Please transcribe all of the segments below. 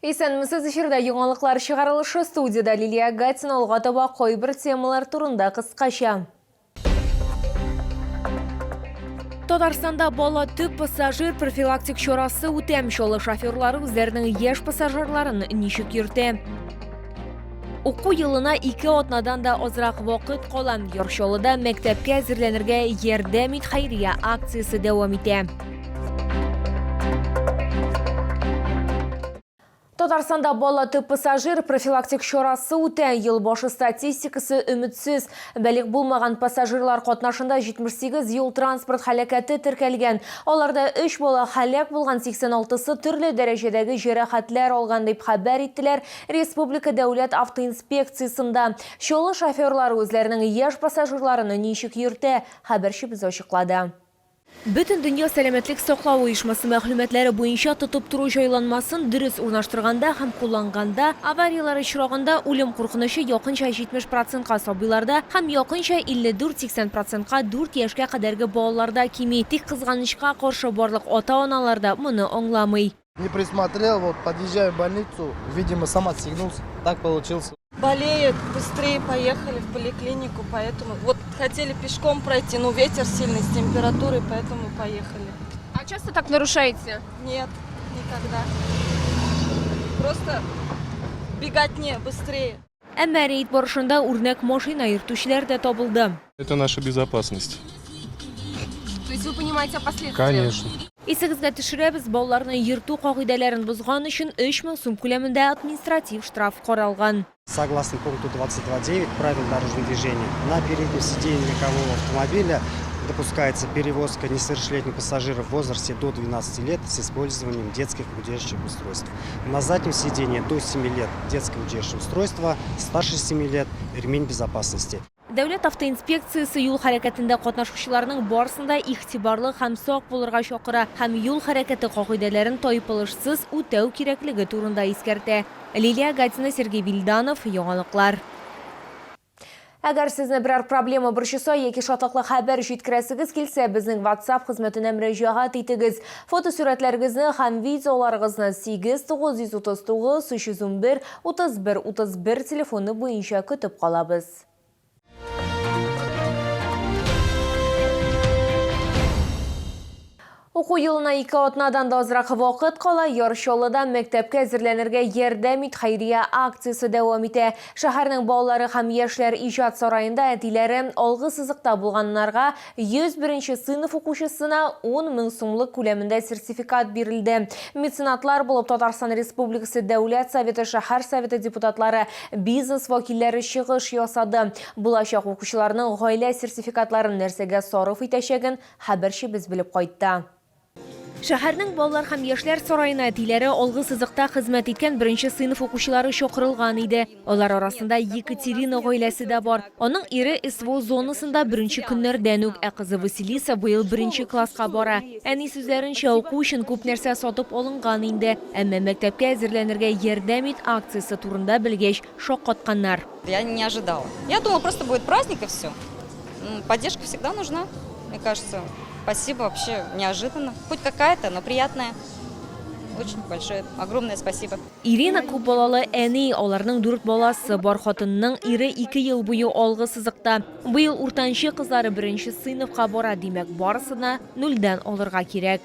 Исәнмесез, эфирда яңалыклар чыгарылышы, студиядә Лилия Гатина, алга таба кайбер темалар турында кыскача. Татарстанда бала төп пассажир профилактик чарасы үтә. Чаллы шоферлары үзләренең яшь пассажирларын ничек йөртә? Уку елына ике атнадан да азрак вакыт кала. Яр Чаллыда мәктәпкә әзерләнергә ярдәм ит хәйрия акциясе дәвам итә. Татарстанда бала төп пассажир профилактик чарасы үтә. Ел башы статистикасы өметсез. Балигъ булмаган пассажирлар катнашында 78 юл-транспорт һәлакәте теркәлгән. Аларда өч бала һәлак булган, 86-сы төрле дәрәҗәдәге җәрәхәтләр алган, дип хәбәр иттеләр Республика дәүләт автоинспекциясендә. Чаллы шоферлары үзләренең яшь пассажирларын ничек йөртә, хәбәрчебез ачыклады. Бөтендөнья сәламәтлек саклау оешмасы мәгълүматлары буенча, тотып тору җайланмасын дөрес урнаштырганда һәм кулланганда, аварияләр очрагында үлем куркынычы якынча 70 процентка сабыйларда һәм якынча 54-80 процентка дүрт яшькә кадәрге балаларда кими. Тик, кызганычка каршы, барлык ата-аналар да моны аңламый. Не присмотрел, вот подъезжаю в больницу, видимо, сам отстегнулся, так получился. Болеет, быстрее поехали в поликлинику, поэтому вот хотели пешком пройти, но ветер сильный с температурой, поэтому поехали. А часто так нарушаете? Нет, никогда. Просто беготне, быстрее. Әмма рейд барышында үрнәк машина йөртүчеләр дә табылды. Это наша безопасность. То есть вы понимаете о последствиях? Конечно. Исегезгә төшерәбез, балаларны йөртү кагыйдәләрен бозган өчен 3000 сум күләмендә административ штраф каралган. Согласно пункту 22.9 правил дорожного движения, на переднем сиденье легкового автомобиля допускается перевозка несовершеннолетних пассажиров в возрасте до 12 лет с использованием детских удерживающих устройств. На заднем сиденье до 7 лет детское удерживающее устройство, старше 7 лет ремень безопасности. Дәүләт автоинспекциясе юл хәрәкәтендә катнашучыларның барысын да игътибарлы һәм сак булырга чакыра һәм юл хәрәкәте кагыйдәләрен тайпылышсыз үтәү кирәклеге турында искәртә. Лилия Гатина, Сергей Вильданов, Яңалыклар. Әгәр сезне берәр проблема борчыса яки шатлыклы хәбәр җиткерәсегез килсә, безнең WhatsApp хезмәтенә мөрәҗәгать итегез. Фотосурәтләрегезне һәм видеоларыгызны 8 939 311 31 31 телефоны буенча көтеп калабыз. Уку елына ике атнадан да азрак вакыт кала, Яр Чаллыда мәктәпкә әзерләнергә ярдәм ит хәйрия акциясе дәвам итә. Шәһәрнең балалары һәм яшьләр иҗат сараенда әтиләре алгы сызыкта булганнарга 101 нче сыйныф укучысына 10 мең сумлык күләмендә сертификат бирелде. Меценатлар булып Татарстан Республикасы Дәүләт Советы, шәһәр Советы депутатлары, бизнес вәкилләре чыгыш ясады. Булачак укучыларның гаилә сертификатларын нәрсәгә сарыф итәчәген Хәбәрчебез белеп кайтты. Шәһәрнең балалар һәм яшьләр сараена әтиләре алгы сызыкта хезмәт иткән беренче сыйныф укучылары чакырылган иде. Алар арасында Екатерина гаиләсе дә бар. Аның ире СВО зонасында беренче көннәрдән үк, ә кызы Василиса быел беренче класска бара. Әни сүзләренчә, уку өчен күп нәрсә сатып алынган инде. Әмма мәктәпкә әзерләнергә ярдәм ит акциясе турында белгәч, шаккатканнар. Я не ожидала. Я думала, просто будет праздник и все. Поддержка всегда нужна, мне кажется. Спасибо, вообще неожиданно. Хоть какая-то, но приятная. Очень большое, огромное спасибо. Ирина күп балалы әни, аларның дүрт баласы бар. Хатынның ире ике ел буе алгы сызыкта. Быел уртанчы кызлары беренче сыйныфка бара, димәк, барысына нульдән алырга кирәк.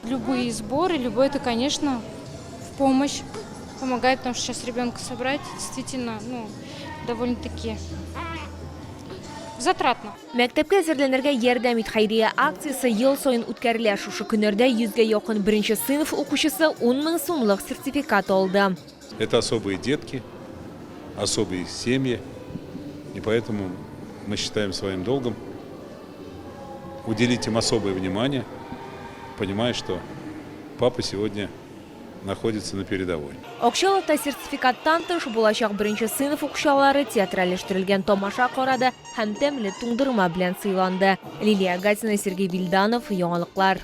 Любые сборы, любой это, конечно, в помощь помогает, потому что сейчас ребенка собрать действительно, ну, довольно-таки затратно. Мәктәпкә әзерләнергә ярдәм ит хәйрия акциясе ел саен үткәрелә. Шушы көннәрдә йөзгә якын беренче сыйныф укучысы ун мең сумлык сертификат алды. Это особые детки, особые семьи, и поэтому мы считаем своим долгом уделить им особое внимание, понимая, что папа сегодня находится на передовой. Акчалата сертификаттан тыш, булачак беренче сыйныф укучылары театральләштерелгән тамаша карады һәм тәмле туңдырма белән сыйланды. Лилия Гатина, Сергей Вильданов, Яңалыклар.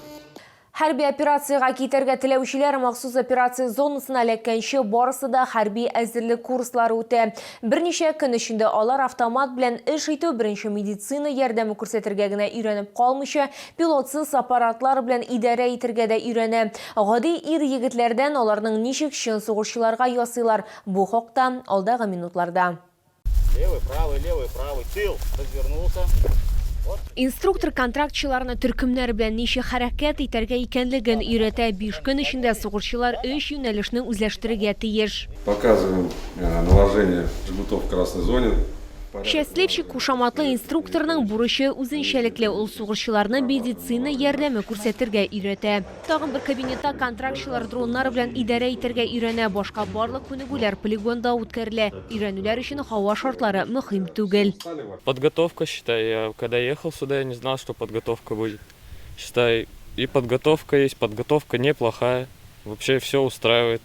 Хәрби операциягә китәргә теләүчеләр махсус операция зонасына эләккәнче барысы да хәрби әзерлек курслары үтә. Берничә көн эчендә алар автомат белән эш итү, беренче медицина ярдәме күрсәтергә генә өйрәнеп калмыйча, пилотсыз аппаратлар белән идарә итергә дә өйрәнә. Гади ир-егетләрдән аларның ничек чын сугышчыларга ясыйлар, бу хакта алдагы минутларда. Левый, правый, левый, правый, тыл, развернулся. Инструктор контрактчыларны төркемнәр белән ничек хәрәкәт итәргә икәнлеген өйрәтә. Биш көн эчендә сугышчылар өч юнәлешне үзләштерергә тиеш. Показываем наложение жгутов в красной зоне. Счастливчик кушаматлы инструкторның бурычы үзенчәлекле, ул сугышчыларны медицина ярдәме күрсәтергә өйрәтә. Тагын бер кабинетта контрактчылар дроннар белән идарә итәргә өйрәнә. Башка барлык күнегүләр полигонда үткәрелә. Өйрәнүләр өчен һава шартлары мөһим түгел. Подготовка, считай, я когда ехал сюда, я не знал, что подготовка будет. Считай, и подготовка есть, подготовка неплохая. Вообще все устраивает.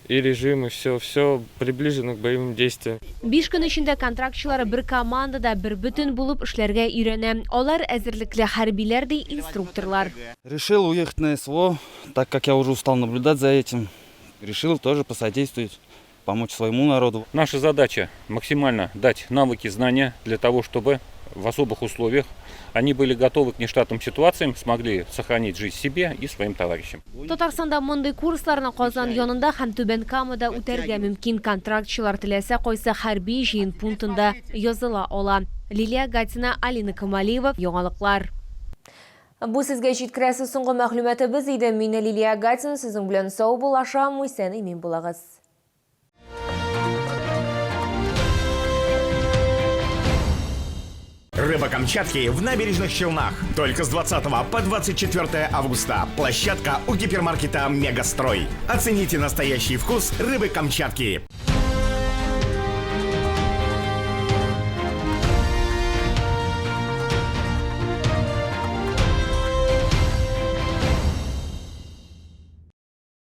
И режим, и все, все приближено к боевым действиям. Биш көн эчендә контрактчылар бер командада, бер бөтен булып эшләргә өйрәнә. Алар әзерлекле хәрбиләр, ди инструкторлар. Решил уехать на СВО, так как я уже устал наблюдать за этим. Решил тоже посодействовать, помочь своему народу. Наша задача максимально дать навыки, знания для того, чтобы в особых условиях они были готовы к нештатным ситуациям, смогли сохранить жизнь себе и своим товарищам. Татарстанда мондый курсларны Казан янында һәм Түбән Камада үтәргә мөмкин. Контрактчылар теләсә кайсы хәрби җыен пунктында языла ала. Лилия Гатина, Алина Камалиева, Яңалыклар. Бу сезгә җиткерәсе соңгы мәгълүматыбыз иде. Мин Лилия Гатина сезнең белән саубуллашам. Исән-имин булыгыз. Рыба Камчатки в набережных Челнах. Только с 20 по 24 августа. Площадка у гипермаркета «Мегастрой». Оцените настоящий вкус рыбы Камчатки.